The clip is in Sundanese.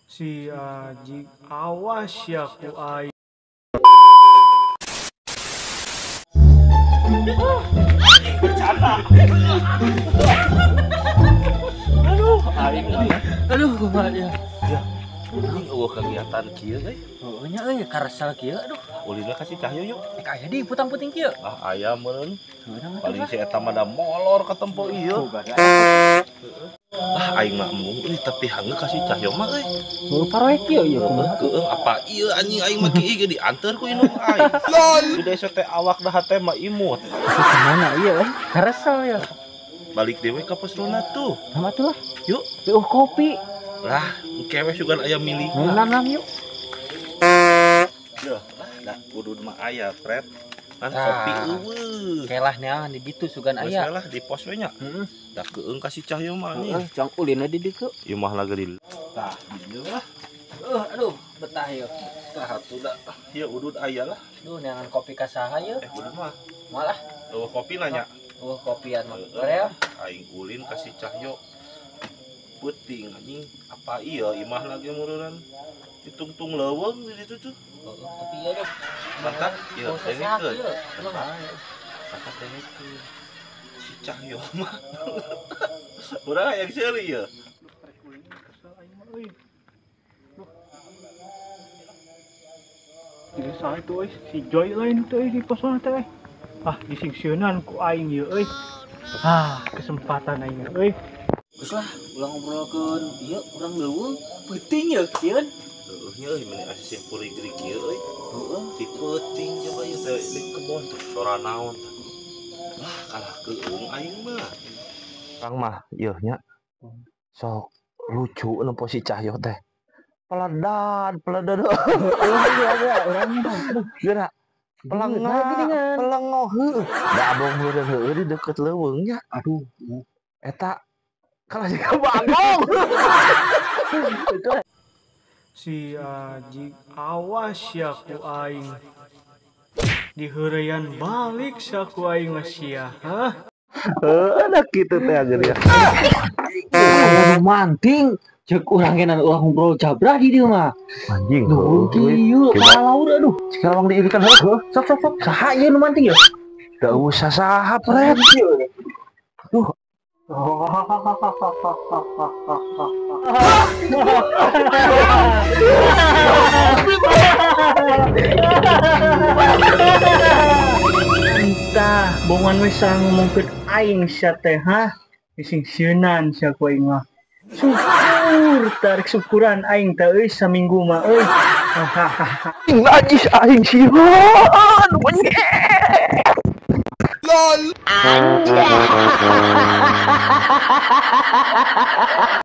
Si Aji awas ya ku aing. Aduh, aing aduh kumaha ya. Ya. Anjing eueuh kegiatan kieu euy. Heueuh nya euy karesel kieu aduh. Ulina ka si Cahyo yuk. Ek aya di putang-puting kieu. Ah aya meureun. Paling si eta mah da molor ka tempo ieu. Ah aing mah embung euy tapi hangeuk ka si Cahyo mah euy. Heueuh paroe kieu ieu kumaha? Heueuh apa ieu anjing aing mah kieu ge dianteur ku indung aing. Lol. Di desa teh awak dah teh mah imut. Kumaha ieu euy? Karesel ya. Balik dewe ka pos ronda tuh. Sama tuh lah. Yuk. Yuk kopi. Lah, kewe sugan aya milik. Nanam yuk. Yeuh, lah dah udud mah aya, Fred. Kan kopi eueuh. Kelah neangan di ditu sugan aya. Geus lah di pos we nya. Heeh. Da keung ka si Cahyo mah nih. Heeh, jang ulin di ditu. Ieu mah lagi di. Tah, dieu lah. Aduh, betah yeuh. Tah atuh da. Ieu udud aya lah. Duh, neangan kopi ka saha yeuh? Udud mah. Malah. Eueuh kopi nanya. Eueuh kopian mah. Barel. Aing ulin ka si Cahyo. Peuting anjing apa iya imah lagi meureunnan ditungtung leuweung di ditu tuh. Heeh, tapi ieu deh. Mantap, ieu dengekeun. Mantap dengekeun. Si Cahyo mah. Urang hayang seuri ieu. Jadi saha itu euy, si Joy lain teh di posona teh. Ah, disingsieunan ku aing ieu euy. Ah, kesempatan aing euy. Geus lah, ulang ngobrolkeun ieu urang leuweung peuting ye kieu. Heueuh nya euy meni asa purigrig kieu euy. Heueuh, ti peuting coba ieu teh di kebon tuh sora naon tah. Lah kalah keung aing mah. Urang mah ieu nya. Sok lucu nempo si Cahyo teh. Peledan, peledan. Heueuh urang mah. Geura. Pelengah, pelengoh heueuh. Da abong meureun heueuh di deket leuweung nya. Aduh, eta kalah si bagong. Si Aji awas ya ku aing. Diheureyan balik saku aing mah sia, hah? Heueuh da kitu teh ageun ya. Aya nu manting ceuk urang ge urang ngobrol jabrah di dieu mah. Anjing heueuh kieu palaur aduh. Sekarang diirikan heueuh. Sok sok sok saha ieu nu manting ieu? Da eueuh sasaha pret. Duh. Entah, bongan we saha ngomongkeun aing sia teh, hah? Disingsieunan sia ku aing mah. Syukur tarik syukuran aing teh euy saminggu mah euy. Najis aing sieun. LOL. Anjay.